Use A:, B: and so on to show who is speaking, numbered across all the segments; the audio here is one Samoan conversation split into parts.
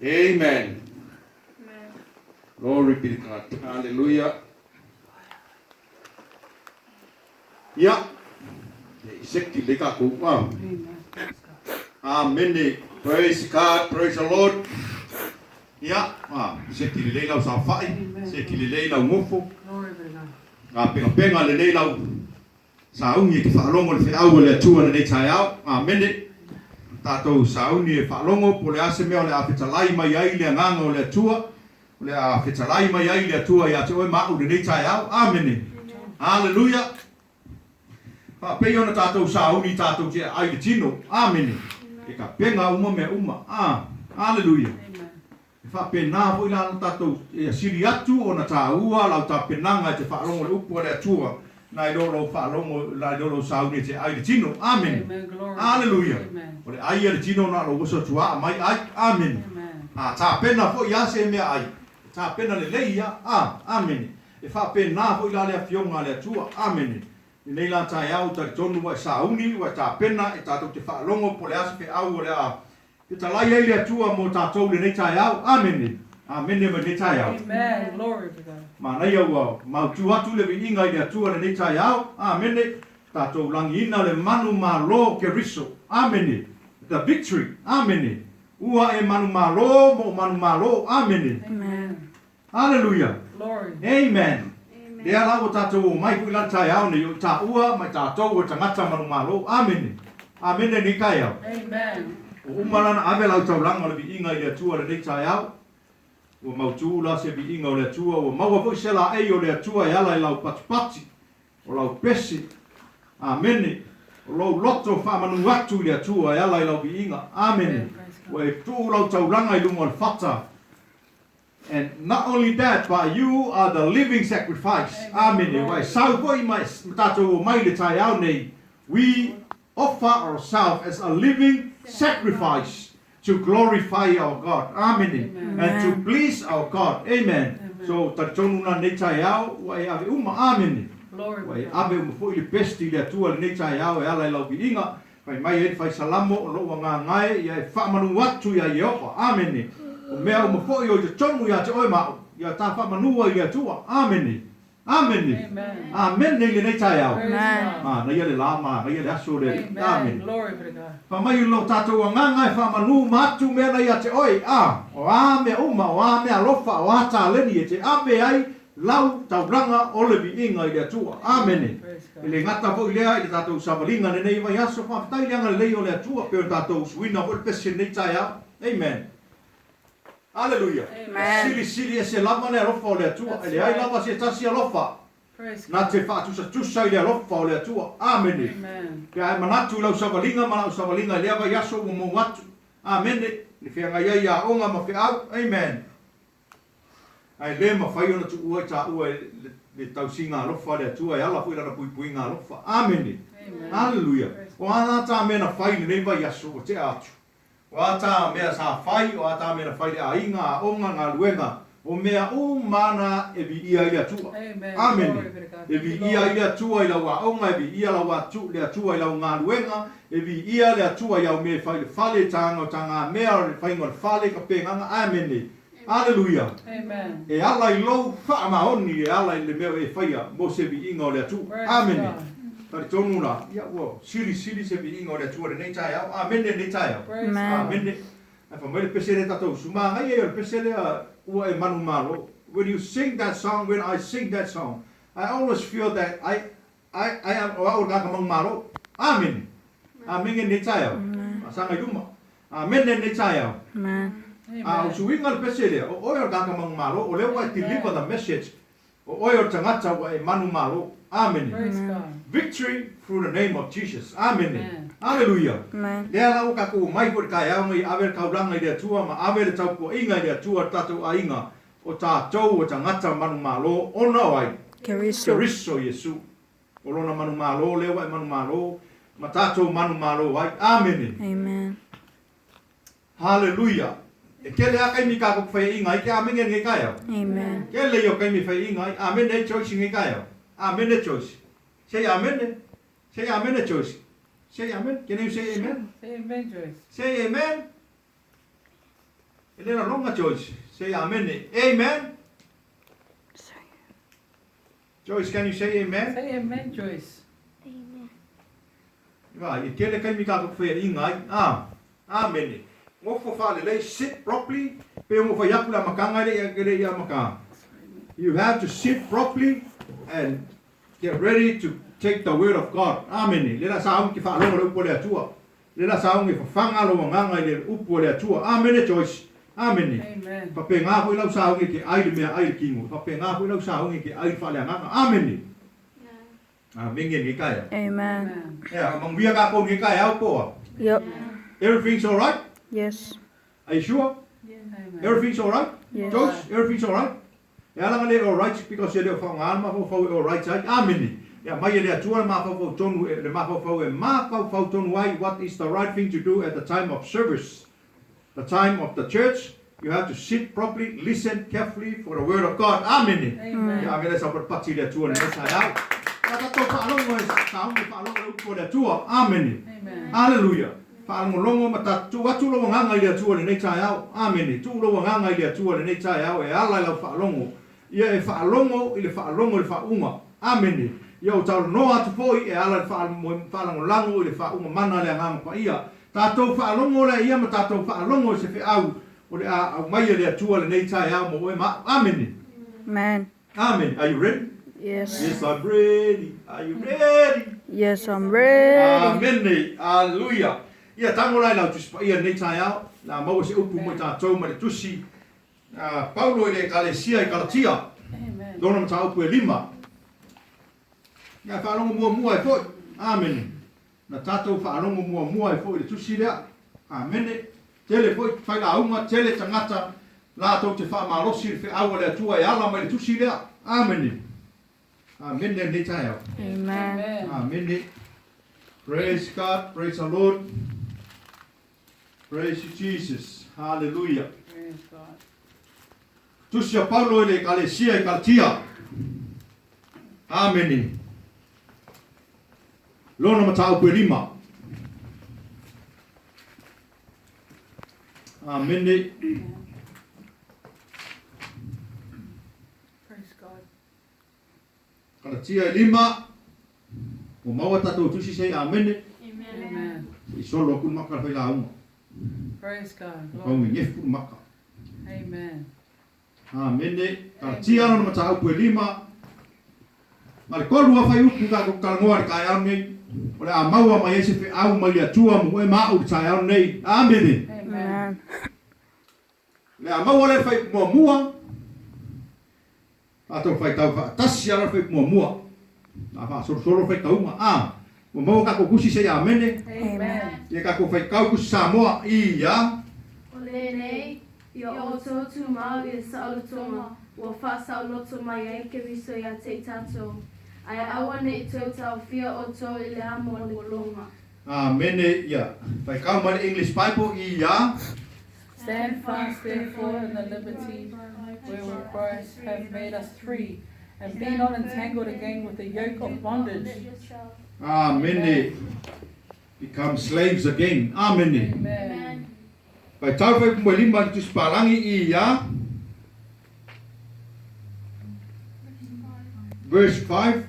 A: Amen. Glory be to God. Hallelujah. Ia, e seki le kākou. Wow. Amene. Praise God, praise the Lord. Ia, ah, seki lelei lau saofai, seki lelei lau nofo. Gapegapega lelei lau Sauni e te faalogo i le feau a le Atua i lenei taeao. Amene. Tatou sauni e faalogo po o le a se mea o le a fetalai mai ai le Agaga o le Atua, o le a fetalai mai ai le Atua ia te oe ma a'u i lenei taeao. Amene. Aleluia. Faapei ona tatou sauni tatou te aai le tino. Amene. E tapena uma mea uma. A. Aleluia. E faapena foi la ona tatou sili atu ona taua lau tapenaga e te faalogo i le upu a le Atua nai lo lou faalogo nai lo lou sauni e te ai le tino. Amene. Aleluia. O le ai a le tino na o lou oso atu a aumai ai. Amene. A tapena foi a se mea ai, e tapena lelei ia. A. Amene. E faapena foi la le Afioga a le Atua. Amene. Lenei la taeao talitonu ua e sauni, ua e tapena e tatou te faalogo po o le a se feau o le a Fetalai ai le Atua mo tatou i lenei taeao. Amene. Amene mai lenei taeao.
B: Amen. Glory to God.
A: Manaia ua mautu atu le viiga i le Atua lenei taeao. Amene. Tatou lagiina le manu malo Keriso. Amene. The victory. Amene. Ua e manu malo mo manu malo. Amene.
B: Amen.
A: Aleluia!
B: Glory.
A: Amen! Lea la ua tatou omai foi la le taeao nei o i taua ma i tatou o tagata manumalo. Amene! Amene lenei taeao.
B: Amen.
A: Ua uma la na ave lau taulaga o le viiga i le Atua lenei taeao. Ua mautu la se viiga o le Atua, ua maua foi se laei o le Atua e ala i lau patipati, o lau pese. Amene! O lou loto faamanu atu i le Atua e ala i lau viiga. Amene! Ua e tuu lau taulaga i luga o le fata. And not only that, but you are the living sacrifice. Amene. Ua e sau foi ma tatou omai i le taeao nei, we offer ourselves as a living sacrifice to glorify our God. Amene. And to please our God. Amen. So, talitonu la lenei taeao, ua e ave uma. Amene. Ua e ave uma foi le best i le Atua lenei taeao e ala i lau viiga. Fai mai ai le Fai Salamo, O lou agaga e, ia e faamanu atu iā Ieova. Amene. O mea uma foi o i totonu iā te oe ma a'u, ia ta faamanua i le Atua. Amene. Amene. Amene i lenei taeao. Manaia le la, manaia le aso o le Alii. Amene. Fai mai o lo tatou agaga e faamanu uma atu mea na iā te oe, a, o a mea uma, o a mea alofa, o a taleni e te ave ai lau taulaga o le viiga i le Atua. Amene. E le gata foi lea i le tatou savaliga lenei vaiaso, faafetai i le agalelei o le Atua pei ona tatou usuina foi le pese lenei taeao. Amen. Aleluia. Silisili ese lava le alofa o le Atua, e leai lava se tasi alofa na te faatusatusa i le alofa o le Atua. Amene. Pe a e manatu i lau savaliga ma lau savaliga i lea vaiaso ua mou atu. Amene. I le feagai ai i aoga ma feau. Amen. Ae le mafai ona tuua i taua e le tausiga alofa a le Atua e ala foi i Lana puipuiga alofa. Amene! Aleluia! O a la tā mea na fai i lenei vaiaso ua tea atu? O a tā mea sa fai, o a tā mea na fai i le aiga, aoga, galuega, o mea uma na e viia ai le Atua. Amene! E viia ai le Atua i lau aoga, e viia lau atu, le Atua i lau galuega, e viia le Atua i au mea e fai i le fale, i tāga o tāga mea, o le faiga o le fale, ka pegaga. Amene! Aleluia! E ala i lou faamaoni e ala i le mea e faia mo se viiga o le Atua. Amene! Talitonu la, ia ua silisili se viiga o le Atua lenei taeao. Amene lenei taeao. Amene! Ae fai mai le pese lea tatou usu, manaia ia o le pese lea ua e manumalo. When you sing that song, when I sing that song, I always feel that I, I, I am, o au o le tagata manumalo. Amene! Amene lenei taeao. Faasaga i luma. Amene lenei taeao. A o suiga le pese lea, o oe o le tagata manumalo, o lea ua e deliver the message, o oe o le tagata ua e manumalo. Amene. Victory through the name of Jesus. Amene. Aleluia. Lea la ua tatou omai foi i le taeao nei e ave le taulaga i le Atua ma ave le taupuaiga i le Atua le tatou aiga, o tatou o tagata manumalo ona o ai? Keriso Iesu. O lona manumalo lea ua e manumalo ma tatou manumalo ai. Amene.
C: Amen.
A: Haleluia. E kele a kaimi ka ko whai inga ai ke amene nge kai au.
C: Amen.
A: Kele yo kaimi whai inga ai. Amene ai Joyce nge kai au. Amene Joyce. Say amene. Say amene Joyce. Say amen. Can you say amen?
B: Say amen, Joyce.
A: Say amen. E le laloga Joyce. Say amene. Amen. Joyce, can you say amen?
B: Say amen, Joyce.
C: Amen.
A: Vai, e tele taimi tatou feaiga ai. A, amene. Nofo faalelei, sit properly, pe ono fai atu le amataga e le i, e le i amata. You have to sit properly and get ready to take the word of God. Amene. Le la sauni ke faalogo le upu a le Atua. Le la sauni e fafaga lou agaga i le upu a le Atua. Amene, Joyce. Amene.
B: Amen.
A: Faapena foi lau sauni e te ai le meaai i le tino. Faapena foi lau sauni e te ai le faaleagaga. Amene. Amene lenei taeao.
D: Amen.
B: Amen.
A: Ea, manuia tatou lenei taeao po a?
D: Yep.
A: Everything's all right?
D: Yes.
A: Are you sure?
B: Amen.
A: Everything's all right?
D: Yes.
A: Joyce, everything's all right? E ala le all right because e le o whaonga le mafaufau e all right ai. Amene. Ia mai e le Atua le mafaufau tonu e le mafaufau e mafaufau tonu ai what is the right thing to do at the time of service. The time of the church, you have to sit properly, listen carefully for the word of God. Amene.
B: Amen.
A: Ia ave le saupatipati i le Atua lenei taeao. Ia tatou faalogo e sauni faalogo le upu a le Atua. Amene.
B: Amen.
A: Hallelujah. Faalogologo ma tatou tuu atu lou agaga i le Atua i lenei taeao. Amene. Tuu lou agaga i le Atua i lenei taeao e ala i lau faalogo. Ia e faalogo i le faalogo i le faauuga. Amene. Ia ou talanoa atu foi e ala i le faalagolago i le faauuga mana a le Agaga Paia. Tatou faalogo lea ia ma tatou faalogo i se feau o le a aumai e le Atua lenei taeao mo oe ma a'u. Amene.
D: Amen.
A: Amene. Are you ready?
D: Yes.
A: Yes, I'm ready. Are you ready?
D: Yes, I'm ready.
A: Amene. Aleluia. Ia tago la i lau Tusi Paia lenei taeao, la maua se upu mo i tatou mai le Tusi a Paulo i le Ekalesia i Kalatia, lona mataupu e lima. Ia faalogo muamua ai foi. Amene. Na tatou faalogo muamua ai foi i le tusi lea. Amene. Tele foi failauga, tele tagata latou te faamalosi i le feau a le Atua e ala mai le tusi lea. Amene. Amene lenei taeao.
D: Amen.
A: Amene. Praise God, praise the Lord. Praise you Jesus. Hallelujah.
B: Praise God.
A: Tusi a Paulo i le Ekalesia i Kalatia. Amene. Lona mataupu e lima. Amene.
B: Praise God.
A: Kalatia e lima. Ua maua tatou tusi sei amene.
B: Amen.
A: Se i solo aku le maka le failauga.
B: Praise God.
A: Ua
B: Glory.
A: kaugegefu le maka.
B: Amen.
A: Amene. Kalatia lona mataupu e lima. Ma le tolu lava fuaiupu tatou talanoa i le taeao lenei, o le a maua mai ai se feau mai le Atua mo oe ma a'u i le taeao lenei. Amene.
B: Amen.
D: Amen.
A: O le a maua lea le fuaiupu muamua, tatou faitau faatasi lava le fuaiupu muamua, o le a faasolosolo le faitauga. A, ua maua tatou tusi se i amene.
B: Amen.
A: Ia tatou faitau Tusi Samoa, ia.
C: O lenei, ia outou tumau i le saolotoga ua faasaoloto mai ai Keriso ia te i tatou, ae aua ne i toe taofia outou i le amo o le pologa.
A: Amene, ia. Faitau mai le English Bible, ia.
B: Stand fast therefore in the liberty wherewith Christ hath made us free, and be not entangled again with the yoke of bondage.
A: Amene. Become slaves again. Amene.
B: Amen.
A: Faitau fuaiupu e lima i le Tusi Palangi, ia. Verse 5.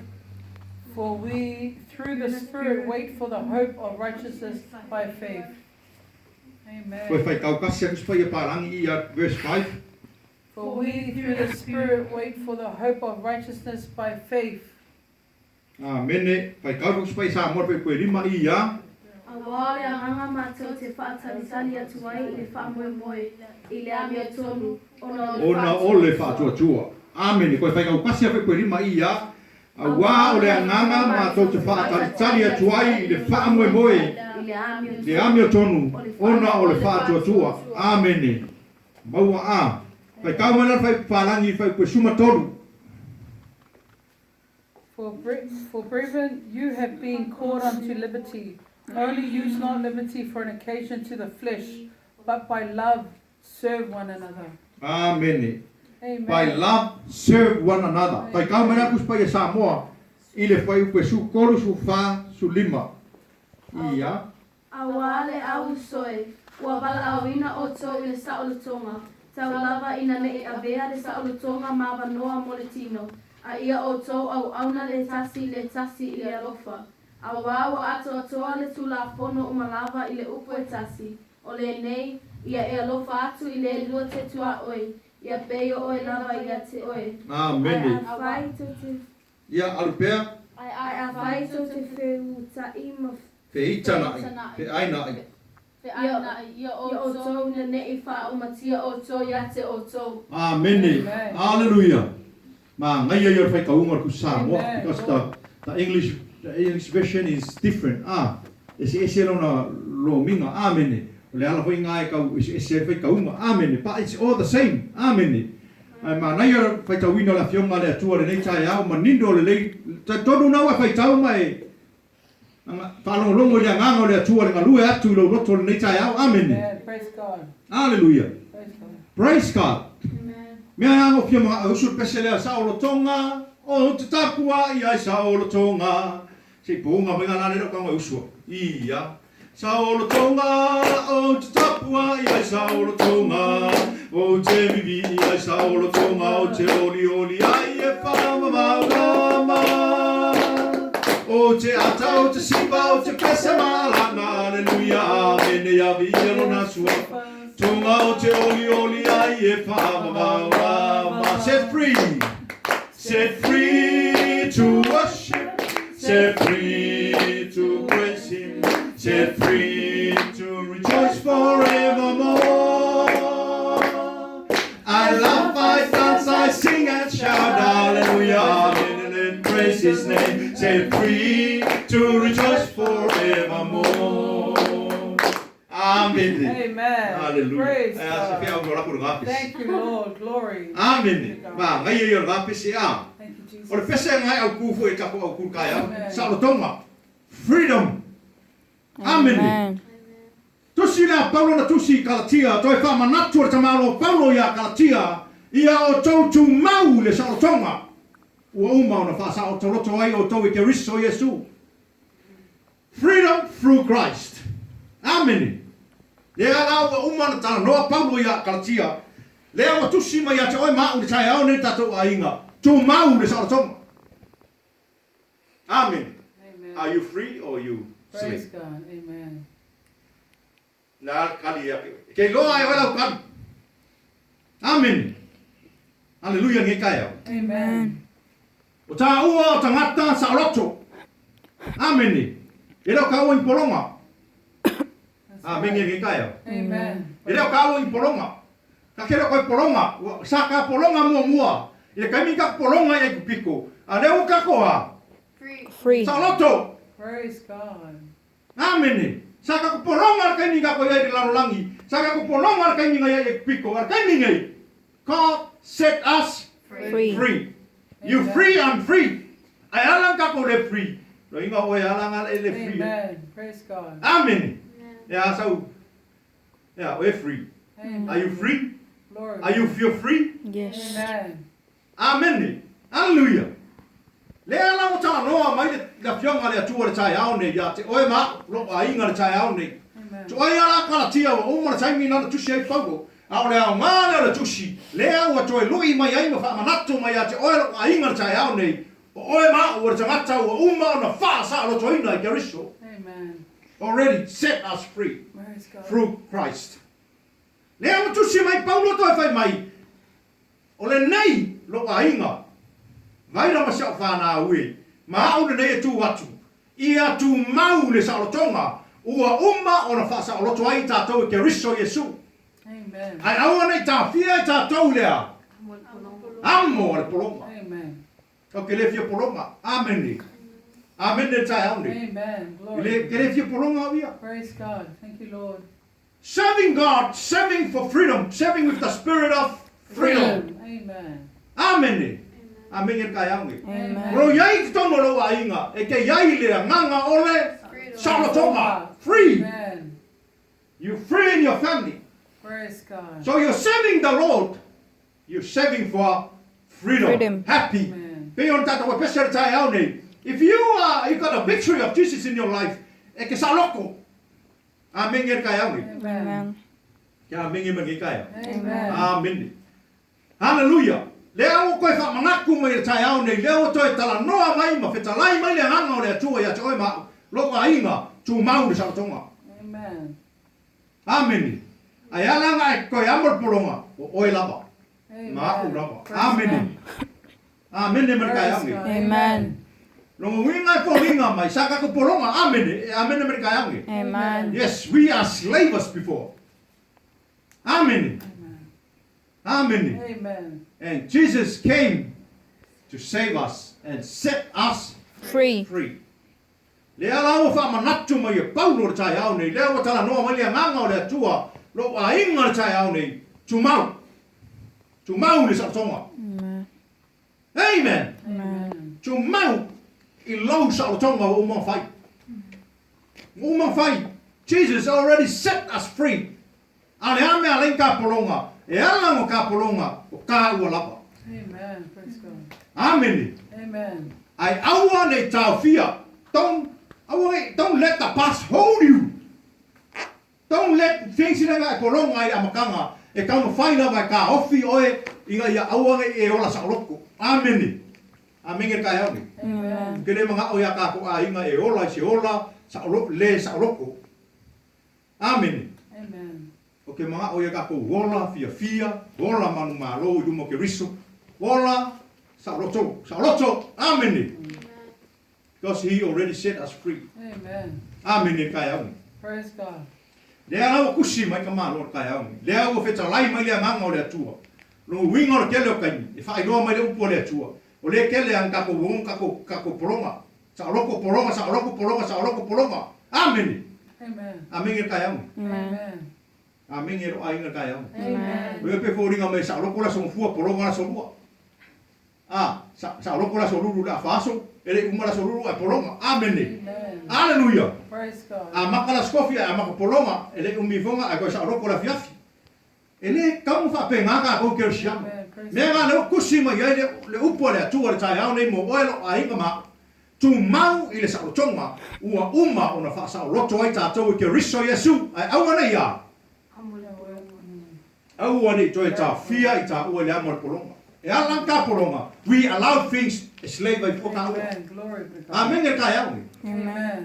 B: For we, through the Spirit, wait for the hope of righteousness by faith.
A: Toe
B: Amen.
A: faitau tasi atu Tusi Paia Palangi, ia, verse 5.
B: For we, through the Spirit, wait for the hope of righteousness by faith.
A: Amene. Faitau Tusi Paia Samoa le fuaiupu e lima, ia.
C: Auā o le agaga matou te faatalitali atu ai i le faamoemoe i le amiotonu, ona o le
A: Ona o le faatuatua. Amene. Toe faitau tasi atu fuaiupu e lima, ia. Auā o le agaga matou te faatalitali atu ai i le faamoemoe
C: i
A: i le amiotonu, ona o le faatuatua. Amene. Maua a. Faitau mai la le fuaiupu Palangi i le fuaiupu e 13.
B: For, for brethren, you have been called unto liberty. Only use not liberty for an occasion to the flesh, but by love serve one another.
A: Amene.
B: Amen.
A: By love serve one another. Faitau mai la Tusi Paia Samoa i le fuaiupu e 13, 14, 15. Ia.
C: Auā le au uso e, Ua valaauina outou i le saolotoga, tau lava ina ne i avea le saolotoga ma avanoa mo le tino, a ia outou auauna le tasi i le tasi i le alofa. Auā ua atoatoa le Tulafono uma lava i le upu e tasi, o lenei, Ia e alofa atu i le lua te tuaoi, ia pei o oe lava ia te oe.
A: Amene.
C: Ae afai tou te.
A: Ia, alu pea.
C: Ae afai tou te feutaʻi ma.
A: Feitanaʻi, feainaʻi.
C: Feainaʻi, ia outou ina ne i faaumatia outou ia te outou.
A: Amene. Aleluia. Magaia ia o le faitauga o le Tusi Samoa because the the English the English version is different ah eseese lona lomiga amene o le ala foi lena e tau eseese ai le faitauga amene but it's all the same amene ae manaia le faitauina o le afioga a le Atua i lenei taeao manino lelei talitonu na ua e faitau ma e Faalogologo i le Agaga o le Atua le galue atu i lou loto i lenei taeao. Amene. Aleluia. Praise God. Mea e ano fia manao e usu le pese lea saolotoga o te tapuai ai saolotoga. Se i pouga mai ngā lale leo kago e usu. Ia. Saolotoga o te tapuai ai saolotoga o te vivi ai saolotoga o te oli oli ai e whamamaurama. O te ata o te sipa o te pese malanga Aleluia amene ia via lona suafa Tonga o te oli oli ai e whamamaurama. Set free, set free to worship, set free to praise him, set free to rejoice forevermore. I laugh, I dance, I sing and shout, hallelujah, amen, and praise his name. Set free to rejoice forevermore. Amene.
B: Amen.
A: Hallelujah.
B: Praise
A: Eh, se fia
B: God.
A: au la kuru ngapis.
B: Thank you, Lord. Glory.
A: Amene. Ma ngai ia ngapis e a.
B: Thank you,
A: O le
B: Jesus.
A: pese ngai au ku fu e tapo au ku kai au.
B: Amen.
A: Sa lo tonga. Freedom. Amene.
D: Amen.
A: Tusi lea a Paulo na tusi i Kalatia, toe faamanatu a le tamaloa Paulo iā Kalatia, Ia outou tumau i le saolotoga ua uma ona faasaotoloto ai outou i Keriso Iesu. Freedom through Christ. Amene. Lea la ua uma ona talanoa Paulo iā Kalatia, lea ua tusi mai ia te oe ma au i le taeao nei le tatou aiga, tumau i le saolotoga. Amene.
B: Amen.
A: Are you free or you
B: Praise
A: slave?
B: God. Amen.
A: Le a le kali ia te oe. E ke iloa ai oe lau kali. Amene. Aleluia lenei taeao.
B: Amen.
A: O tāua o tagata saoloto. Amene. E le o kāua i pologa.
B: That's
A: Amene
B: right.
A: lenei taeao.
B: Amen.
A: E le o kāua i pologa. Ka ke le o koe pologa. Ua sa ka pologa muamua. I le taimi ka pologa i Aikupiko. A lea ua kako a.
D: Free.
A: Saoloto.
B: Praise God.
A: Amene. Sa kako pologa le taimi kako iai le lalolagi. Sa kako pologa le taimi ngai ai Aikupiko. A le taimi nei, God set us
D: Free.
A: free. You free, I'm free. Ai ala kako le free. Lo inga oe ala nga le free.
B: Amen. Praise God.
A: Amene. Ea sau. Ea, oe free.
B: Amen.
A: Are you free?
B: Glory.
A: Are you feel free?
D: Yes.
B: Amen.
A: Amene. Aleluia. Lea la ua talanoa mai le le Afioga a le Atua i le taeao nei ia te oe ma a'u, lou aiga i le taeao nei.
B: Amen.
A: Tuai ala Kalatia ua uma le taimi na ona tusi ai Paulo, a o le aoga lea o le tusi, lea ua toe lui mai ai ma faamanatu mai ia te oe lou aiga i le taeao nei, o oe ma a'u o le tagata ua uma ona faasaolotoina i Keriso.
B: Amen.
A: Already set us free
B: Praise God.
A: through Christ. Lea ua tusi mai Paulo toe fai mai, O lenei lou aiga, vaila ma si au fanau e, ma au lenei e tu atu, ia tumau le saolotoga ua uma ona faasaoloto ai i tatou e Keriso Iesu.
B: Amen.
A: Ae aua ne i tafia i tatou lea amo a le pologa.
B: Amen.
A: Ou te le fia pologa. Amene. Amene le taeao nei.
B: Amen.
A: E le,
B: Glory.
A: ke le fia pologa au ia.
B: Praise God. Thank you, Lord.
A: Serving God, serving for freedom, serving with the spirit of freedom.
B: Amen.
A: Amene. Amene le taeao nei.
D: Amen.
A: O lo i ai i totonu o lou aiga, e te i ai le agaga o le saolotoga. Free.
B: Amen.
A: You free in your family.
B: Praise God.
A: So you're serving the Lord. You're serving for freedom.
D: Freedom.
A: Happy.
B: Amen.
A: Pei ona tatou e pese le taeao nei. If you are, you got a victory of Jesus in your life, e ke saoloko. Amene le taeao nei.
B: Amen.
A: Ke amene ma lenei taeao.
B: Amen.
A: Amene. Haleluia! Lea ua toe faamanatu mai i le taeao nei, lea ua toe talanoa mai ma fetalai mai le Agaga o le Atua ia te oe ma a'u, lou aiga, tumau le saotoga.
B: Amen.
A: Amene. Ae ala ona e toe amo le pologa, o oe lava, ma a'u lava. Amene. Amene ma le taeao nei.
D: Amen.
A: Lona uiga e foliga mai sa tatou pologa. Amene. E amene ma le taeao nei.
D: Amen.
A: Yes, we are slavers before. Amene. Amene.
B: Amen.
A: And Jesus came to save us and set us
D: Free.
A: free. Lea la ua faamanatu mai e Paulo le taeao nei, lea ua talanoa mai le Agaga o le Atua, lou aiga le taeao nei, tumau. Tumau i le saolotoga.
D: Amen.
A: Amen.
B: Amen.
A: Tumau i lou saolotoga ua uma ona fai. Ua uma ona fai. Jesus already set us free. A o le a mea alai ka pologa? E ala ona ka pologa o ka ua lava.
B: Amen. Praise God.
A: Amene.
B: Amen.
A: Ae aua nei taofia. Don't, aua nei, don't let the past hold you. Don't let things ina ia e pologa ai le amataga e taumafai lava e taofi oe ina ia aua nei e ola saoloko. Amene. Amene le taeao nei.
B: Amen.
A: Ou te le manao iā tatou aiga e ola i se ola saolo, le saoloko. Amene.
B: Amen.
A: Ou te manao ia tatou ola fiafia, ola manumalo i luma o Keriso, ola saoloto, saoloto. Amene. Because he already set us free.
B: Amen.
A: Amene le taeao nei.
B: Praise God.
A: Lea la ua kusi mai ka Malo le taeao nei. Lea ua fetalai mai le Agaga o le Atua. Lona uiga o le tele o taimi, e faailoa mai le upu a le Atua, o lea tele ana tatou uoga tatou, tatou pologa. Saoloko pologa, saoloko pologa, saoloko pologa. Amene!
B: Amen.
A: Amene le taeao nei.
B: Amen.
A: Amene lou aiga le taeao nei.
B: Amen.
A: O ia pe foliga mai saoloko le aso gafua, pologa le aso lua. A, sa, saoloko le aso lulu le afa aso, e le i uma le aso lulu ae pologa. Amene!
B: Amen.
A: Aleluia!
B: Praise God.
A: Amata le aso kofi ae amata pologa, e le i umi ifoga ae toe saoloko le afiafi. E le tatau ona faapena tatou kerisiano. Mea na lea ua tusi mai ai le, le upu a le Atua i le taeao nei mo oe lou aiga ma a'u. Tumau i le saolotoga ua uma ona faasaoloto ai tatou i Keriso Iesu, ae aua nei a. Aua ne i toe taofia i taua i le amo a le pologa. E ala ana ta pologa, we allow things e slave ai fua taua. Amene le taeao nei.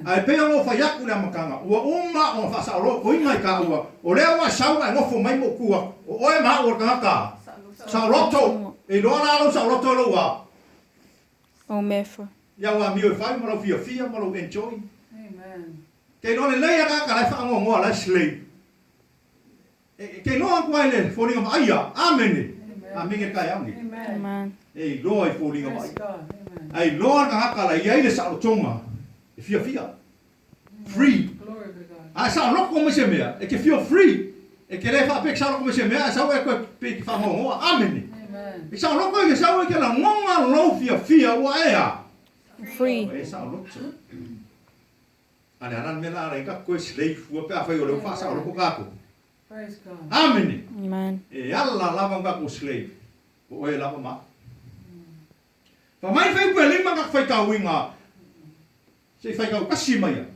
A: Ae pei ona ou fai atu i le amataga, ua uma ona faasaolotoina i taua, o lea ua e sau ae nofo mai ma ou tu atu, o oe ma a'u o le tagata saoloto, e iloa la lou saoloto e lou a.
D: O mefa.
A: I au amio e fai ma lou fiafia ma lou enjoy.
B: Amen.
A: Ke iloa lelei a tagata la e faagoagoa la e slave. E ke iloa atu ai le foliga vaaia. Amene. Amene le taeao nei.
B: Amen.
A: E iloa i foliga
B: Praise
A: vaaia.
B: God. Amen.
A: A iloa le tagata la i ai le saolotoga e fiafia. Free.
B: Glory be to God.
A: A e saoloko mai se mea, e te feel free. E te le faapea e te saoloko mai se mea, ae sau e toe pei e te faagoagoa. Amene.
B: Amen.
A: E saoloko e te sau e te lagona lou fiafia ua e a.
D: Free.
A: Ua e saoloto. A le a la le mea la ala ai tatou toe slave fua pe afai o lea ua faasaoloko tatou.
B: Praise God.
A: Amene.
D: Amen.
A: E ala lava ona tatou slave, o oe lava ma a'u. Fa mai fai upu e lima ka faitauina se i faitau tasi mai ai.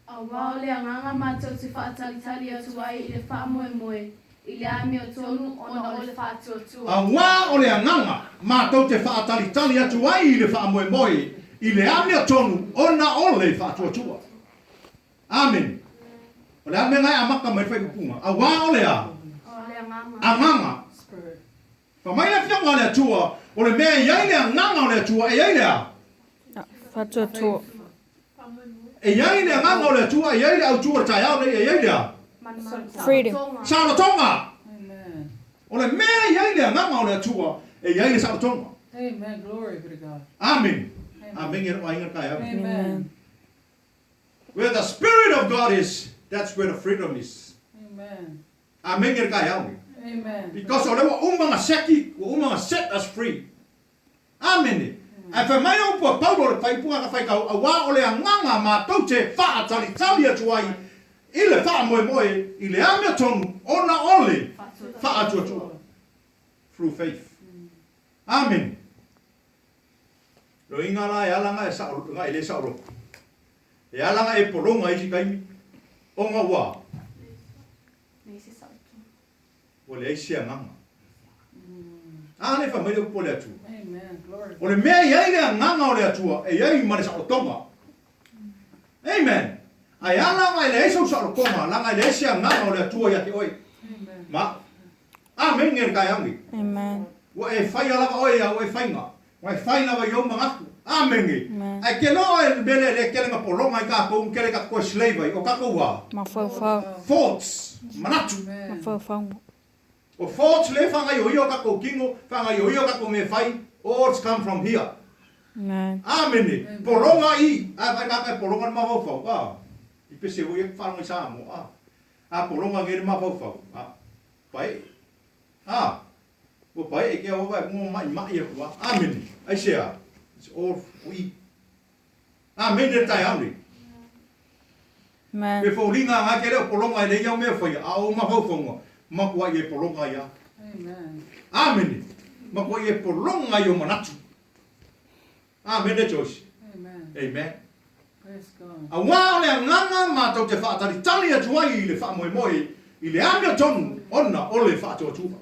C: Aua o le agaga matou te faatalitali atu ai i le faamoemoe i le amiotonu ona o le faatuatua.
A: Aua o le agaga matou te faatalitali atu ai i le faamoemoe i le amiotonu ona o le faatuatua. Amene. O le a mea na e amata mai le faaiupuga? Aua o le a? Agaga.
B: Spirit.
A: Fa mai le Afioga a le Atua, o le mea e i ai le Agaga o le Atua, e i ai le a?
D: Faatuatua.
A: E i ai le Agaga o le Atua, e i ai le autu o le taeao nei, e i ai le a?
D: Freedom.
A: Saolotoga!
B: Amen.
A: O le mea e i ai le Agaga o le Atua, e i ai le saolotoga.
B: Amen. Glory be to God.
A: Amene. Amene lou aiga le taeao nei.
B: Amen.
A: Where the Spirit of God is, that's where the freedom is.
B: Amen.
A: Amene le taeao nei.
B: Amen.
A: Because o lea ua uma ona seki, ua uma ona set us free. Amene. Ae fai mai le upu a Paulo o le faaiupuga ka faitau, auā o le agaga matou te faatalitali atu ai i le faamoemoe i le amiotonu ona o le faatuatua. Through faith. Amene. Loiga la e ala na e sao, na e le saoloko. E ala na e pologa i isi taimi. Ona ua Ua leai se agaga. A lea e fai mai le upu a le Atua. O le mea e i ai le agaga o le Atua, e i ai ma le saolotoga. Amen. Ae a laga e leai sou saolotoga, laga e leai se agaga o le Atua ia te oe. Ma. Amen le taeao nei.
D: Amen.
A: Ua e faia lava oe ia oe faiga. Ua e fai lava i ou manatu. Amene. Ae ke loa oe i le mea lea lea kele na pologa ai tatou ma kele tatou toe slave ai, o tatou a?
D: Mafaufau.
A: Thoughts. Manatu.
D: Mafaufauga.
A: O thoughts lea e faagaioia o tatou tino, faagaioia o tatou mea e fai, all it's come from here.
D: Amen.
A: Amene. Pologa i. A vaai tagata e pologa le mafaufau, a. I pese ua ia faalogo i Samoa, a. A pologa nei le mafaufau, a. Paee. A. Ua pae e ke awa vae mo mai mai aku a. Amene. Aisea? It's all we. Amene le taeao nei.
D: Amen.
A: Pe foliga nga ke le o polonga e le ia o mea whaia, a o mawhauwhaunga, matua i e polonga ia.
B: Amen.
A: Amene. Matua i e polonga i o manatu. Amene Joyce.
B: Amen.
A: Amen.
B: Praise God.
A: Auā o le agaga mātou te whaatalitali atu ai i le whaamoemoe i le amiotonu ona o le whaatuatua.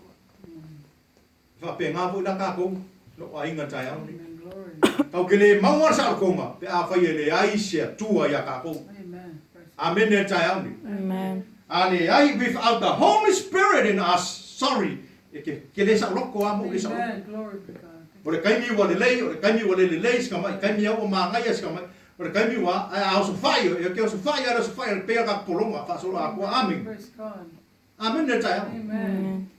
A: E faapena foi la tatou lou aiga taeao nei.
B: Amen. Glory.
A: Tau ke le maua le saolotoga pe afai e leai se Atua iā tatou.
B: Amen. Praise
A: Amene le taeao nei.
D: Amen.
A: A leai without the Holy Spirit in us, sorry, e ke, ke le saoloko a mo le saoloko.
B: Amen. Glory be God.
A: O le kaimi ua lelei, o le kaimi ua le lelei, sika mai, kaimi au ua magaia sika mai. O le kaimi ua, ae a osofai, e ke osofai a le osofai, a le pea ka polonga, faasolo akua. Amen.
B: Praise God.
A: Amene le taeao.
B: Amen.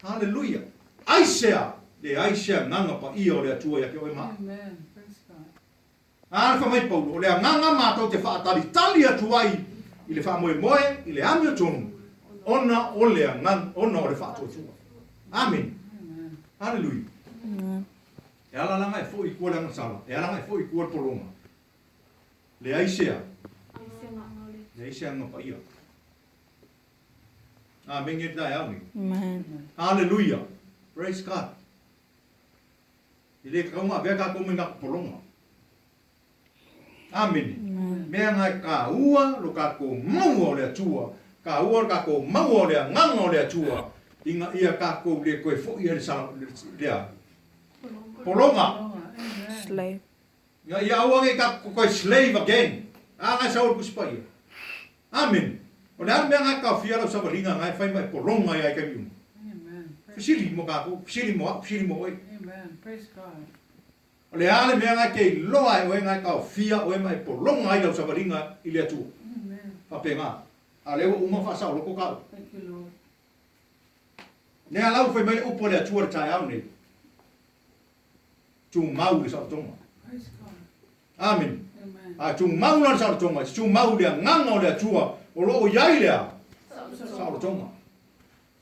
A: Haleluia. Aisea, leai se agaga paia o le Atua ia te oe ma au.
B: Amen. Praise God.
A: A le fai mai Paulo, o le agaga matou te faatalitali atu ai i le faamoemoe i le amiotonu, ona o le agaga, ona o le faatuatua. Amene.
B: Amen.
A: Haleluia.
D: Amen.
A: E ala laga e foi i tua le agasala, e ala laga e foi i tua le pologa. Leai se a? Leai se agaga paia. Amene le taeao nei.
D: Amen.
A: Haleluia. Praise God. E le tatau ona avea tatou mai na pologa. Amene. Mea na e kāua lo tatou maua o le Atua, kāua lo tatou maua o le agaga o le Atua, ina ia tatou le toe foi ai le sala, lea, pologa.
B: Amen.
D: Slave.
A: Ina ia aua nei tatou toe slave again. A na e sau o le Tusi Paia. Amene. O le a le mea na e taofia lau savaliga na e fai ma e pologa ia i taimi uma?
B: Amen.
A: Fesili mo tatou, fesili mo au, fesili mo oe.
B: Amen. Praise God.
A: O le a le mea na e te iloa e oe na e taofia oe ma e pologa ai lau savaliga i le Atua?
B: Amen.
A: Faapena. A o lea ua uma ona faasaoloko taua.
B: Thank you, Lord.
A: Lea la ua fai mai le upu a le Atua i le taeao nei, Tumau le saolotoga.
B: Praise God.
A: Amene.
B: Amen.
A: A tumau la le saolotoga, e tumau le agaga o le Atua o lo o i ai le a? Saolotoga.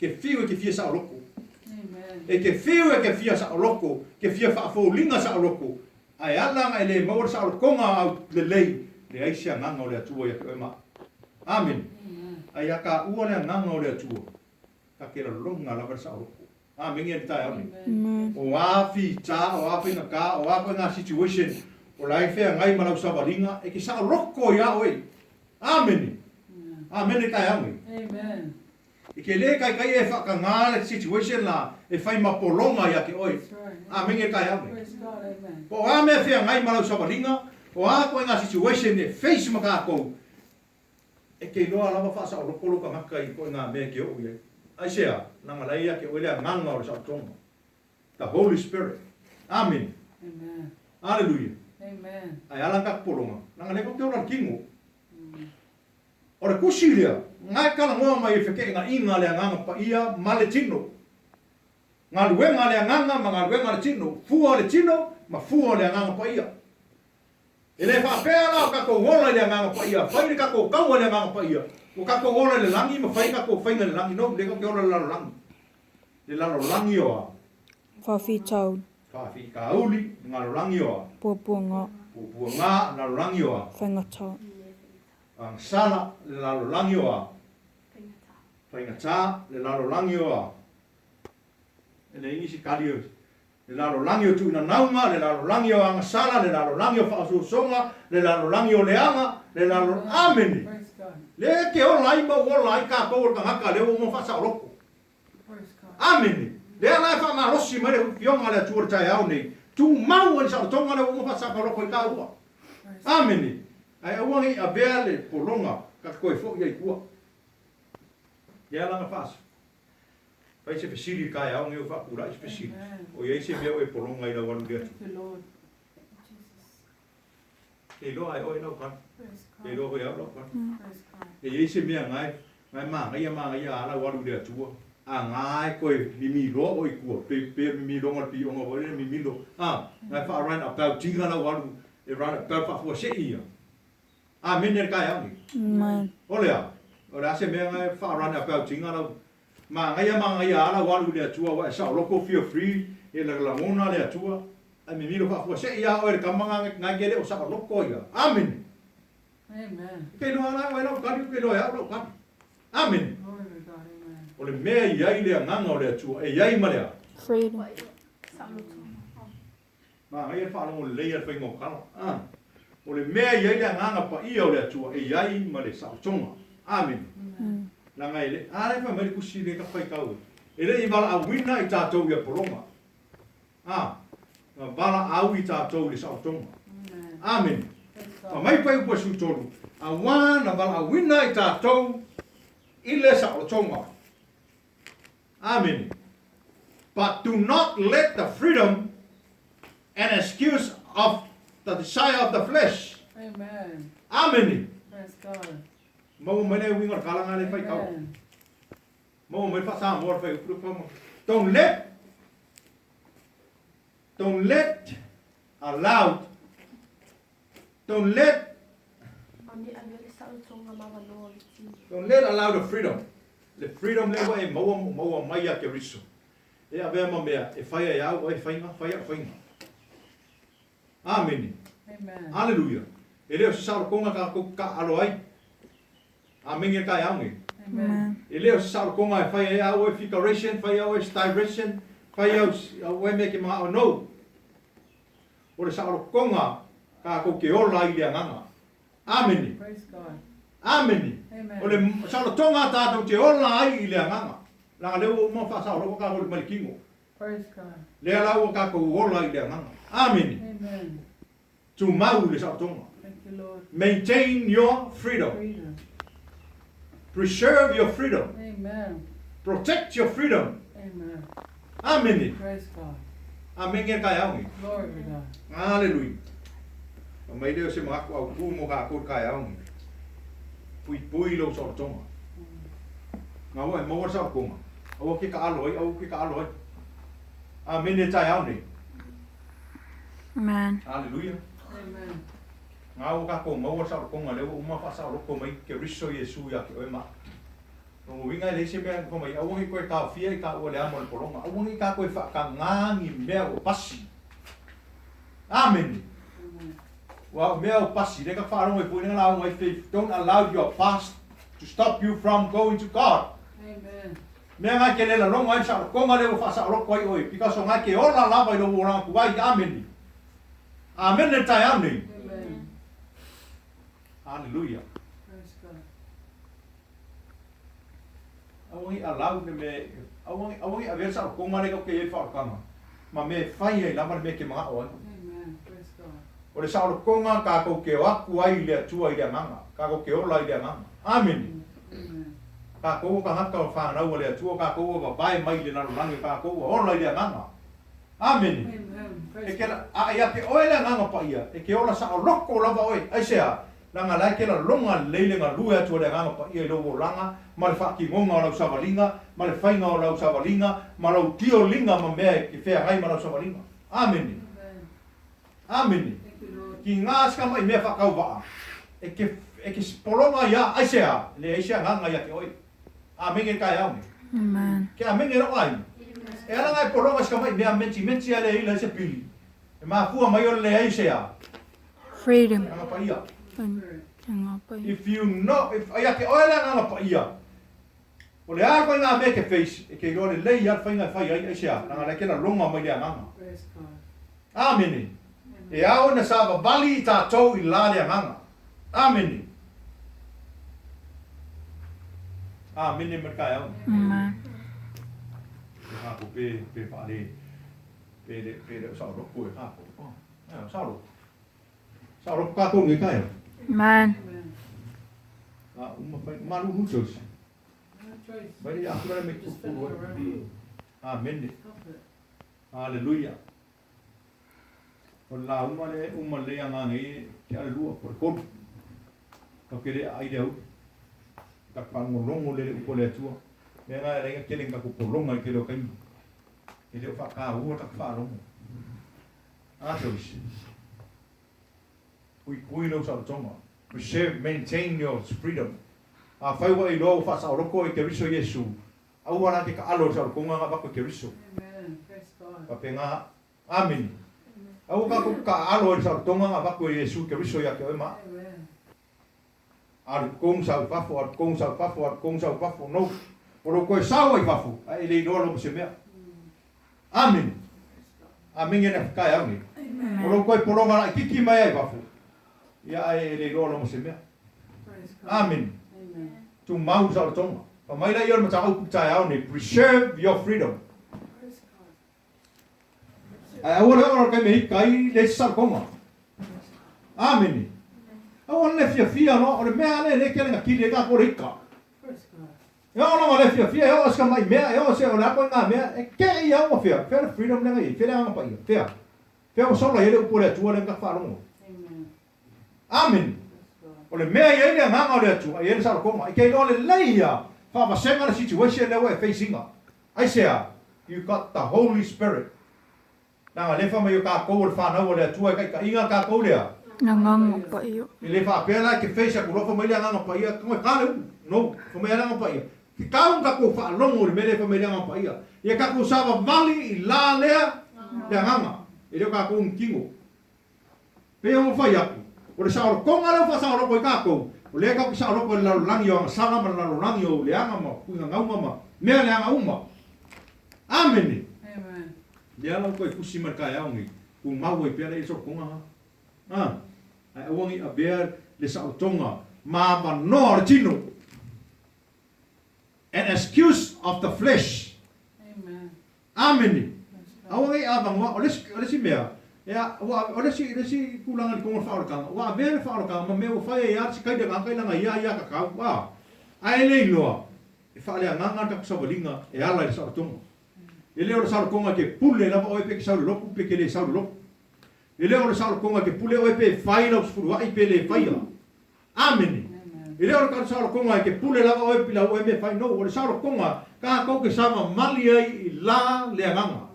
A: Ke fiu e ke fia saoloko.
B: Amen.
A: E ke fiu e ke fia saoloko, ke fia faafoliga saoloko, ae ala ona e le maua le saolotoga au lelei, leai se agaga o le Atua ia te oe ma au. Amene.
B: Amen.
A: A ia taua le agaga o le Atua, ta ke laloga lava le saoloko. Amene le taeao nei.
D: Amen.
A: O a fita, o a faigata, o a koe ngā situation, o la e feagai ma lau savaliga, e ke saoloko iā oe. Amene. Amene le taeao nei.
B: Amen.
A: E ke le kaikai e whaakangā le situation la, e whai ma polonga ia ke oe.
B: That's right.
A: Amene le taeao nei.
B: Praise God. Amen.
A: Po o a mea feagai ma lau savaliga, o a koe ngā situation e face ma kākou, E ke iloa lava faasaoloko lou tagata i koe ngā mea e ke oo i ai. Aisea, leaga la e ia ke oe le agaga o le saolotoga. The Holy Spirit. Amene.
B: Amen.
A: Aleluia.
B: Amen.
A: Ae ala ka pologa, leaga lea kou te ola le kino. O le kusi lea, nga e talanoa mai e fekeʻegaʻiga le Agaga Paia ma le tino. Galuega a le Agaga ma galuega a le tino, fua o le tino ma fua o le Agaga Paia. E le faapea la o tatou ola i le Agaga Paia, fai le tatou taua i le Agaga Paia, ua tatou ola i le lagi ma fai tatou faiga i le lagi, no, lea tatou te ola i le lalolagi. Le lalolagi o a?
D: Faafitauli.
A: Faafitauli, le lalolagi o a?
D: Puapuaga.
A: Puapuaga, le lalolagi o a?
D: Faigata.
A: Agasala, le lalolagi o a? Faigata. Faigata, le lalolagi o a? E leai nisi tali o le lalolagi o tuunanauga, le lalolagi o agasala, le lalolagi o faaosoosoga, le lalolagi o leaga, le lalo... Amene! Lea e te ola ai ma ua ola ai tatou o le tagata lea ua uma ona faasaoloko. Amene! Lea la e faamalosi mai le Afioga a le Atua i le taeao nei, tumau ai le saolotoga lea ua uma ona faasaoloko ai taua. Amene! Ae aua ne i avea le pologa ta te toe foi ai i tua. Lea la na faas fai se fesili i le taeao nei ua faatulai se fesili, o i ai se mea o e pologa i lau alu i le Atua? Ke iloa ai oe lau tali. Ke iloa foi au lau tali. E i ai se mea ngae, ngae manaia manaia a lau alu i le Atua, a ngae koe mimiloa oe i tua, pe, pe mimiloga le pioga foi lele mimilo, a, ngae wha round about tinga lau alu, e round about faafuasei ia. Amene le taeao nei.
D: Amen.
A: O le a? O le a se mea ngae wha round about tinga lau, Manaia manaia a lau alu i le Atua ua e saoloko feel free e lagolagona le Atua ae mimilo faafuasei a oe le tama na ke le o saoloko ia. Amene.
B: Amen.
A: Ke iloa la oe lau tali ke iloa e au lau tali. Amene.
B: Glory to God. Amen.
A: O le mea i ai le agaga o le Atua e i ai ma le a?
D: Freedom.
A: Manaia le faalogo lelei a le faiga o tala. A. O le mea e i ai le agaga paia o le Atua e i ai ma le saotoga. Amene. Leaga e le, a lea e fai mai le tusi lea ka faitau e. E le i valaauina i tatou ia pologa. A. Na valaau i tatou i le saotoga. Amene. Fa mai pai upu e 13, auā na valaauina i tatou i le saolotoga. Amene. But do not let the freedom an excuse of the desire of the flesh.
B: Amen.
A: Amene.
B: Praise God.
A: Maua mai le uiga o le tala le faitau.
B: Amen.
A: Maua mai le faa-Samoa le fai upu le faa- Don't let Don't let allowed Don't let Don't let allow the freedom Le freedom lea ua e maua maua mai ia Keriso e avea ma mea e fai ai au oe faiga, fai au faiga. Amene.
B: Amen.
A: Aleluia. E le o se saolotoga tatou taaalo ai. Amene le taeao nei.
B: Amen.
A: E le o se saolotoga e fai ai au oe figuration, fai au oe styration, fai au oe mea ke manao. No. O le saolotoga tatou te ola ai i le agaga. Amene.
B: Praise God.
A: Amene.
B: Amen.
A: O le saolotoga tatou te ola ai i le agaga. Leaga lea ua uma ona faasaoloko tatou mai le tino.
B: Praise God.
A: Lea la ua tatou ola i le agaga. Amene.
B: Amen.
A: Tumau le saolotoga.
B: Thank you, Lord.
A: Maintain your freedom.
B: Freedom.
A: Preserve your freedom.
B: Amen.
A: Protect your freedom.
B: Amen.
A: Amene.
B: Praise God.
A: Amene le taeao nei.
B: Glory to God.
A: Aleluia. Aumai lea o se manatu autu mo tatou i le taeao nei. Puipui lou saolotoga. Na ua e maua le saolotoga, aua ke taalo ai, aua ke taalo ai. Amene le taeao nei.
D: Amen.
A: Aleluia.
B: Amen.
A: Na ua tatou maua le saolotoga lea ua uma faasaoloko mai Keriso Iesu ia te oe ma au. Lona uiga e leai se mea e fai mai, aua ne i toe taofia i taua le amo o le pologa, aua ne i ta toe faatagā ni mea ua pasi. Amene! Ua o mea ua pasi, lea ka faalogo ai foi lea lauga ai faith, don't allow your past to stop you from going to God.
B: Amen.
A: Mea nga e te le laloga ai le saolotoga lea ua faasaoloko ai oe, because o nga e te ola lava i lou olaga tuai. Amene! Amene le taeao nei.
B: Amen.
A: Hallelujah.
B: Praise God.
A: Aua ne i allow le mea, aua ne, aua ne i avea le saolotoga lea tatou te i ai i le faaolataga, ma mea e fai ai lava le mea e te manao ai.
B: Amen. Praise God.
A: O le saolotoga tatou te o atu ai i le Atua i le agaga, tatou te ola i le agaga. Amene.
B: Amen.
A: Tatou o tagata o fanau a le Atua, tatou ua vavae mai i le lalolagi, tatou ua ola i le agaga. Amene.
B: Amen.
A: E
B: Praise
A: ke
B: God.
A: a ia te oe le agaga paia, e ke ola saoloko lava oe. Aisea? Leaga la e ke laloga lelei le galue atu a le agaga paia i lou olaga, ma le faatinoga o lau savaliga, ma le faiga o lau savaliga, ma lou tioliga ma mea e ke feagai ma lau savaliga. Amene.
B: Amen.
A: Amene.
B: Thank you, Lord.
A: Ki ngā sika mai mea whaakauvaa, e ke, e ke pologa ia, aisea? E leai se agaga ia te oe. Amene le taeao nei.
D: Amen.
A: Ke amene lou aiga. E ala ngai pologa sika mai mea menti menti a le ila i se pili. E mafua mai o le leai se a.
D: Freedom.
A: Agaga paia.
D: Agaga paia.
A: If you know, if ia te oe le agaga paia, o le a koe ngā mea ke face, e ke iloa lelei ia le faiga e fai ai, aisea, leaga la e ke laloga mai le agaga.
B: Praise God.
A: Amene. E ao ina savavali i tatou i la le agaga. Amene. Amene ma le taeao.
D: Amen.
A: E kākou pe, pe whaale, pe le, pe le o saoloko e kākou. Oh, e, o saoloko. Saoloko kākou nge taeao.
D: Amen.
B: Amen.
A: A uma whai, malu hu choice.
B: No choice.
A: Mai le akura me
B: Just fit
A: kukuru.
B: your own.
A: Amene.
B: Stop it.
A: Aleluia. O le lauga lea e uma lelei agaga i ke alalua po o le kolu. Tatou te le aai le auli. Tatou faalogologo lea i le upu a le Atua. Mea na e ala ai ona tele ni tatou pologa i le tele o taimi. E le o faataua le tatou faalogo. A Joyce? Puipui lou saolotoga. Preserve, maintain your freedom. Afai ua e iloa ua faasaoloto oe i Keriso Iesu, aua la te taalo i le saolotoga na avatu e Keriso.
B: Amen. Praise God.
A: Faapena, Amene. Aua tatou te taaalo ai le saolotoga na avatu e Iesu Keriso ia te oe ma au.
B: Amen.
A: Alu totonu sau i fafo, alu totonu sau i fafo, alu totonu sau i fafo, no. O lou toe sao ai fafo, ae e le iloa lou ma se mea. Amene. Amene le afi taeao nei. O lou toe pologa laititi mai ai fafo, ia ae e le iloa lou ma se mea.
B: Praise God.
A: Amene.
B: Amen.
A: Tumau le saolotoga. Fai mai laia o le mataupu i le taeao nei, preserve your freedom.
B: Praise God.
A: Ae aua le oo le taimi e ika ai le isi saolotoga. Amene. Aua le fiafia loa, o le mea lea e le tele na kili ai tatou o le ika.
B: Praise God.
A: E oo lava le fiafia, e oo se mai mea, e oo se o le a koe ngā mea, e kē ia ua fea, fea le freedom lea na i ai, fea le agaga paia, fea, fea ua sola i ai le upu a le Atua lea na tatou faalogo.
B: Amen.
A: Amene.
B: Praise God.
A: O le mea e i ai le agaga o le Atua, e i ai le saolotoga. E te iloa lelei ia faavasega le situation lea ua e face ina. Aisea? You got the Holy Spirit. Leaga lea e fai mai o tatou o le fanau a le Atua e taitaiga tatou lea.
D: Agaga Paia.
A: E le faapea la e te face atu loa fai mai le Agaga Paia, e ka le upu. No, fai mai a le Agaga Paia, te tau ona tatou faalogo i le mea lea e fai mai le Agaga Paia. Ia tatou savavali i la lea le Agaga, e le o tatou ni tino. Pei ona fai atu, o le saolotoga lea ua faasaoloko ai tatou, o lea tatou te saoloko i le lalolagi o agasala ma le lalolagi o leaga ma puigagauga ma mea leaga uma. Amene!
B: Amen.
A: Lea la ua toe tusi mai le taeao nei, tumau ai pea le saolotoga na. A, ae aua ne i avea le saolotoga ma avanoa o le tino. An excuse of the flesh.
B: Amen.
A: Amene! Aua nei avanoa, o le isi, o le isi mea, ea, ua, o le isi, le isi tulaga i le tonu o le faaolataga, ua avea le faaolataga ma mea ua fai ai lava si kaida tagata i lana ia aiatatau, a, ae le iloa, e faaleagaga le tatou savaliga e ala i le saolotoga. E le o le saolotoga e te pule lava oe pe te sau i le lotu pe te le sau i le lotu. E le o le saolotoga e te pule oe pe fai lau sefuluai pe le faia. Amene. E le o le saolotoga e te pule lava oe pilau oe mea fai nou. O le saolotoga tatou te savavali ai i la le agaga.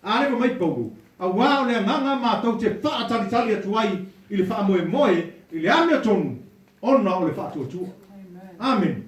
A: A le mai Paulo, auā o le agaga matou te faatalitali atu ai i le faamoemoe i le amiotonu ona o le faatuatua. Amene.